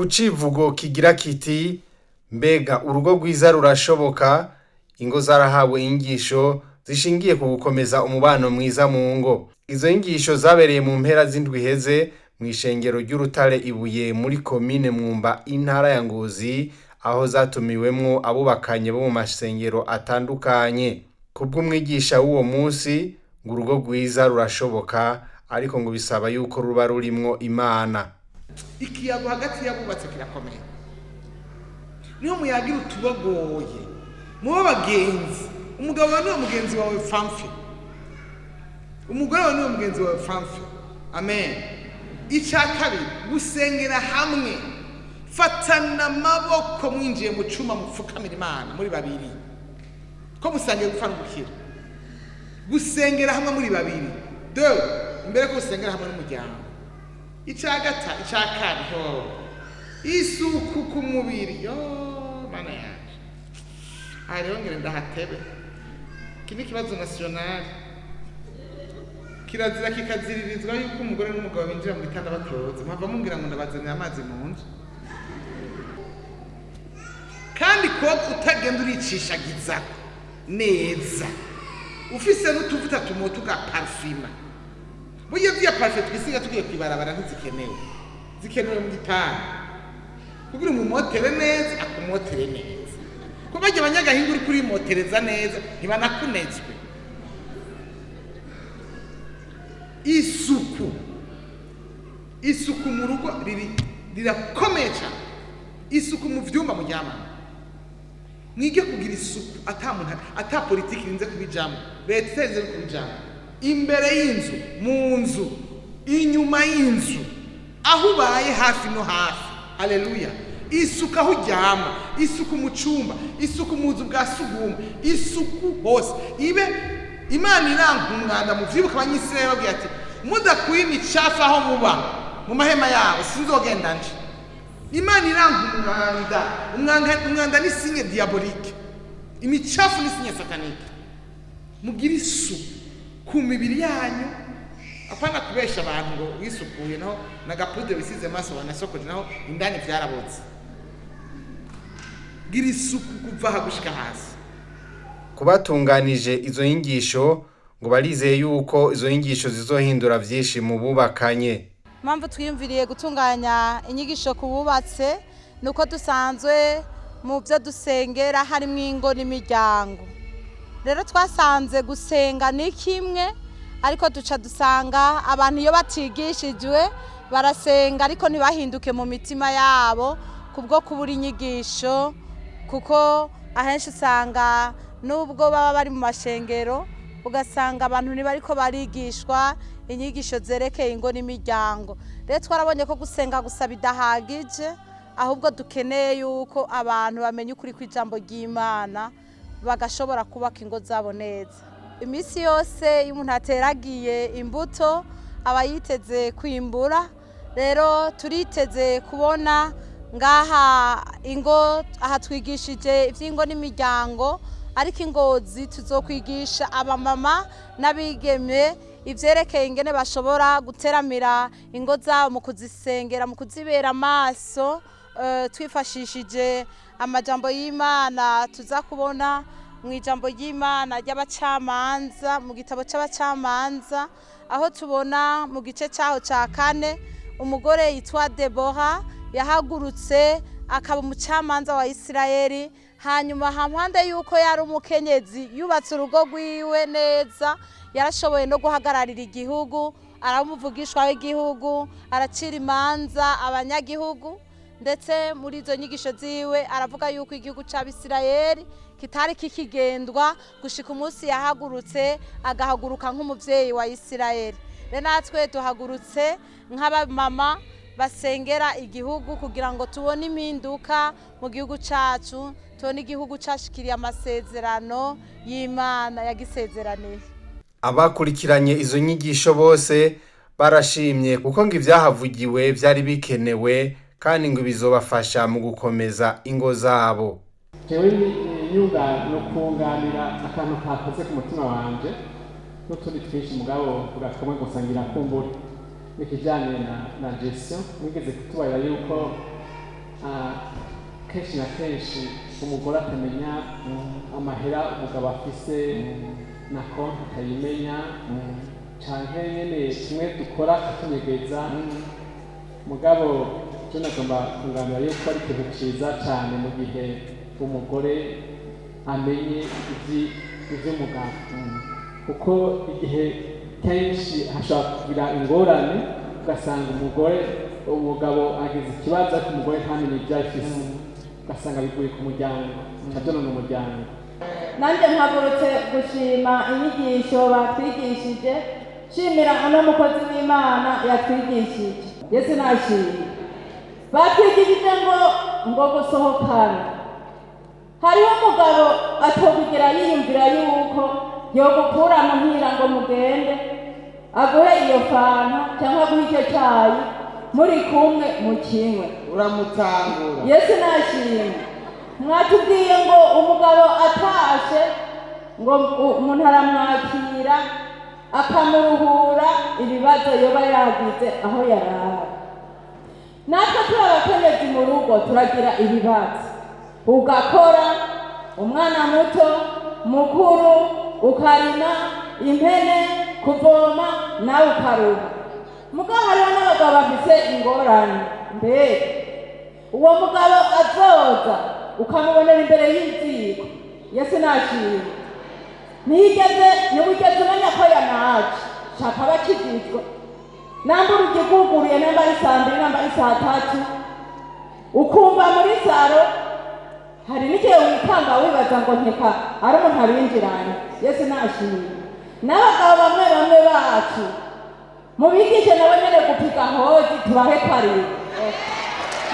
Ku civugo kigira kiti: "Mbega urugo rwiza rurashoboka?", ingo zarahawe inyigisho zishingiye ku gukomeza umubano mwiza mu ngo. Izo nyigisho zabereye mu mpera z'indwi iheze mw'ishengero ry'Urutare Ibuye muri komine Mwumba, intara ya Ngozi, aho zatumiwemwo abubakanye bo mu masengero atandukanye. Kubw'umwigisha w'uwo munsi, ngo urugo rwiza rurashoboka, ariko ngo bisaba yuko ruba rurimwo Imana. Ikiyago hagati y'abubatse kirakomeye. Niyo muyagira utubagoye, mube abagenzi. Umugabo wawe niwe mugenzi wawe famfe, umugore wawe niwe mugenzi wawe famfe. Amen. Icya kabiri, gusengera hamwe. Fatana amaboko, mwinjiye mu cyumba, mupfukamira Imana muri babiri, ko musangiye gupfa no gukira. Gusengera hamwe muri babiri de imbere ko gusengera hamwe n'umuryango. Icya kane ho, isuku ku mubiri. Yo Mana yanje, aha rero ngire ndahatebe. Iki ni ikibazo national. Kirazira kikaziririzwa yuko umugore n'umugabo binjira mu gitanda batoze. Mpava mumbwira ngo ndabazanira amazi mu nzu. Kandi koga utagenda uricishagiza neza, ufise n'utuvuta tumota ugaparfima. Burya vya parfum twisiga tugiye kwibarabara ntizikenewe, zikenewe mu gitanda kugira umumotere neza, akumotere neza. Ko barya abanyagahinga uri kurimotereza neza, ntibanakunezwe. Isuku, isuku mu rugo riri rirakomeye cyane. Isuku mu vyumba muryamamo. Mwige kugira isuku ata muntu, ata politiki irinze kubijamo, leta itarinze kubijamo. Imbere y'inzu, mu nzu, inyuma y'inzu, aho ubaye hafi no hafi. Haleluya! Isuku aho uryama, isuku mu cyumba, isuku mu nzu bwa sugumwe, isuku hose ibe. Imana iranga umwanda. Muvyibuka Abanyisirayeli babwiye ati: "Mudakuye imicafu aho muba mu mahema yabo, sinzogenda nje." Imana iranga umwanda. Umwanda, umwanda ni signe diabolique, imicafu ni signe satanique. Mugire isuku ku mibiri yanyu. Apana kubesha abantu ngo wisukuye, naho nagapude wisize maso wanasokoje, naho indani vyarabotse. Gira isuku kuva aha gushika hasi. Kubatunganije izo nyigisho ngo barizeye yuko izo nyigisho zizohindura vyinshi mu bubakanye. Impamvu twiyumviriye gutunganya inyigisho ku bubatse ni uko dusanzwe mu byo dusengera harimo ingo n'imiryango. Rero twasanze gusenga ni kimwe, ariko duca dusanga abantu iyo batigishijwe barasenga ariko ntibahinduke mu mitima yabo kubwo kubura inyigisho, kuko ahenshi usanga nubwo baba bari mu mashengero, ugasanga abantu ntibariko barigishwa inyigisho zerekeye ingo n'imiryango. Rero twarabonye ko gusenga gusa bidahagije, ahubwo dukeneye yuko abantu bamenya ukuri kw'ijambo ry'Imana, bagashobora kubaka ingo zabo neza. Iminsi yose iyo umuntu ateragiye imbuto aba yiteze kwimbura. Rero turiteze kubona ngaha ingo, aha twigishije iby'ingo n'imiryango, ariko ingozi tuzokwigisha abamama n'abigeme ivyerekeye ingene bashobora guteramira ingo zabo mu kuzisengera, mu kuzibera amaso, twifashishije amajambo y'Imana tuza kubona mu ijambo ry'Imana ry'Abacamanza, mu gitabo c'Abacamanza, aho tubona mu gice cyaho cya kane umugore yitwa Debora yahagurutse akaba umucamanza wa Isirayeli. Hanyuma hampande y'uko yari umukenyezi yubatse urugo rwiwe neza, yarashoboye no guhagararira igihugu, aramuvugishwa w'igihugu, aracira imanza abanyagihugu. Ndetse muri izo nyigisho ziwe aravuga yuko igihugu c'Abisirayeli kitari kikigendwa gushika umunsi yahagurutse, agahaguruka nk'umuvyeyi wa Isirayeli. Rero natwe duhagurutse nk'abamama basengera igihugu kugira ngo tubone impinduka mu gihugu cacu, tubone igihugu cashikiriye amasezerano y'Imana yagisezeraniye. Abakurikiranye izo nyigisho bose barashimye, kuko ngo ivyahavugiwe vyari bikenewe, kandi ngo bizobafasha mu gukomeza ingo zabo. Jewe nyunga no kunganira akantu kakoze ku mutima wanje n'utundi twinshi, mugabo ugakamwe gusa ngira kumbura n'ikijanye na gestion. Mwigeze kutubarira yuko Kenshi na kenshi umugore atamenya amahera umugabo afise na konti atayimenya, canke nyene kimwe dukora katunyegeza. Mugabo cyo nagomba kunganira yuko ari ikintu ciza cane mu gihe umugore amenye ivy'umugabo, kuko igihe kenshi hashobora kugira ingorane, ugasanga umugore, umugabo agize ikibazo ariko umugore ntamenye ibyo afise, ugasanga biguye ku muryango, cavyonona umuryango. Nanjye mpagurutse gushima inyigisho batwigishije, nshimira uno mukozi w'Imana yatwigishije. Yesu nashimye. Batwigishije ngo gusohokana, hariho umugabo atokugera yiyumvira yuko yogukura muhira ngo mugende aguhe iyo fanta cyangwa aguhe icyo cyayi muri kumwe mukinywe. Uramutangura. Yesu nashimwe. Mwatubwiye ngo umugabo atashe ngo umuntu aramwakira, akamuruhura ibibazo yoba yagize aho yarara. Natwe turi abakenyezi mu rugo turagira ibibazo, ugakora umwana muto mukuru, ukarima, impene, kuvoma, nawe ukaruha. Mugabo hariho n'abagabo bafise ingorane. Mbega uwo mugabo azoza ukamubonera imbere y'iziko? Yesu nashimwe. Ntiyigeze, ntiwigeze umenya ko yanaje. Shaka abakijijwe, namba urugi rwuguruye, namba ari saa 2, namba ari saa 3, ukumva muri saro. Hari n'igihe wikanga wibaza ngo nkeka ari umuntu abinjiranye. Yesu nashimwe. N'abagabo bamwe bamwe bacu mubigishe nabo nyene gupiga hoji, tubahe karibu.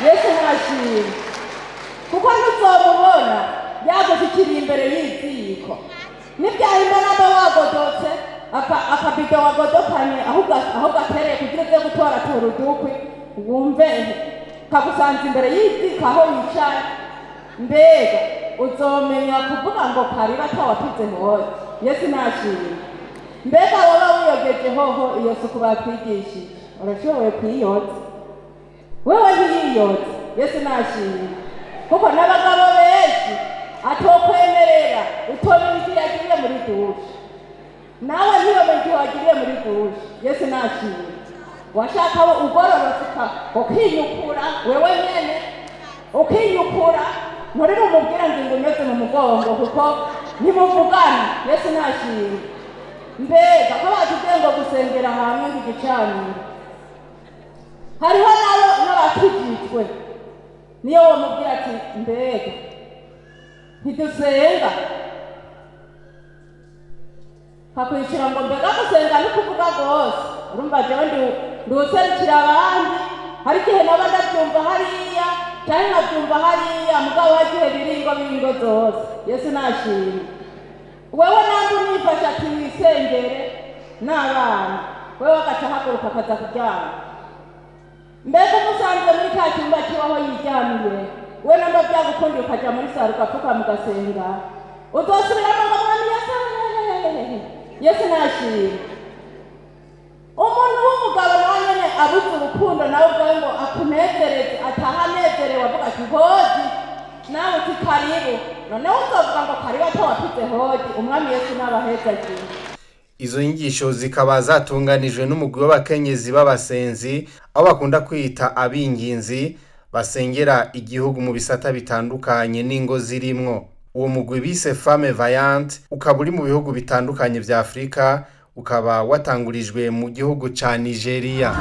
Yesu nashimwe, kuko ntuzomubona yagushikiriye imbere y'iziko nibyahimba, namba wagodotse akabido wagodokanye aho gatereye kugira uze gutoratora udukwi, wumve kagusanze imbere y'iziko aho wicaye. Mbega uzomenya kuvuga ngo kariba atawapize hoji? Yesu nashimwe. Mbega woba wiyogeje hoho? Iyo suku batwigishije, urashoboye kuyiyoza wewe? Ntiyiyoze. Yesu nashimwe, kuko n'abagabo benshi atokwemerera utomenya igihe yagiriye muri dushe, nawe ntiyomenya igihe wagiriye muri dushe. Yesu nashimwe. Washaka we ugororotse ukinyukura wewe nyene, ukinyukura, nturire umubwira ngo unyuze mu mugongo, kuko ntimuvugana. Yesu nashimwe. Mbega ko batubwiye ngo gusengera hamwe nk'igicaniro, hariho nabo n'abakijijwe niyo wamubwira ati mbega ntidusenga, kakwishura ngo mbega gusenga ni kuvuga rwose. Urumva jewe ndiuserukira abandi, hari igihe naba ndabyumva hariya cyangwa nkabyumva hariya, mugabo hari igihe biringo biringo zose. Yesu nashimwe. Wewe namba unifasha ati wisengere n'abana, wewe agaca ahaguruka akaza kuryama. Mbega umusanze muri ka cyumba kibaho yiryamiye, we namba byagukundiye ukajya muri saro ugapfukama ugasenga, uzosubiramo ngo mwami Yesu? Yesu nashimwe. Umuntu w'umugabo nawe nyene abuze urukundo, nawe ubwawe ngo akunezereze, ataha anezerewe avuga ati hoji, nawe uti karibu. Noneho uzovuga ngo karibu atawapize hoji? Umwami Yesu n'abahezagiye. Izo nyigisho zikaba zatunganijwe n'umugwi w'abakenyezi b'abasenzi, aho bakunda kwita abinginzi, basengera igihugu mu bisata bitandukanye n'ingo zirimwo. Uwo mugwi bise Femme Vaillante ukaba uri mu bihugu bitandukanye vya Afurika, ukaba watangurijwe mu gihugu ca Nigeria.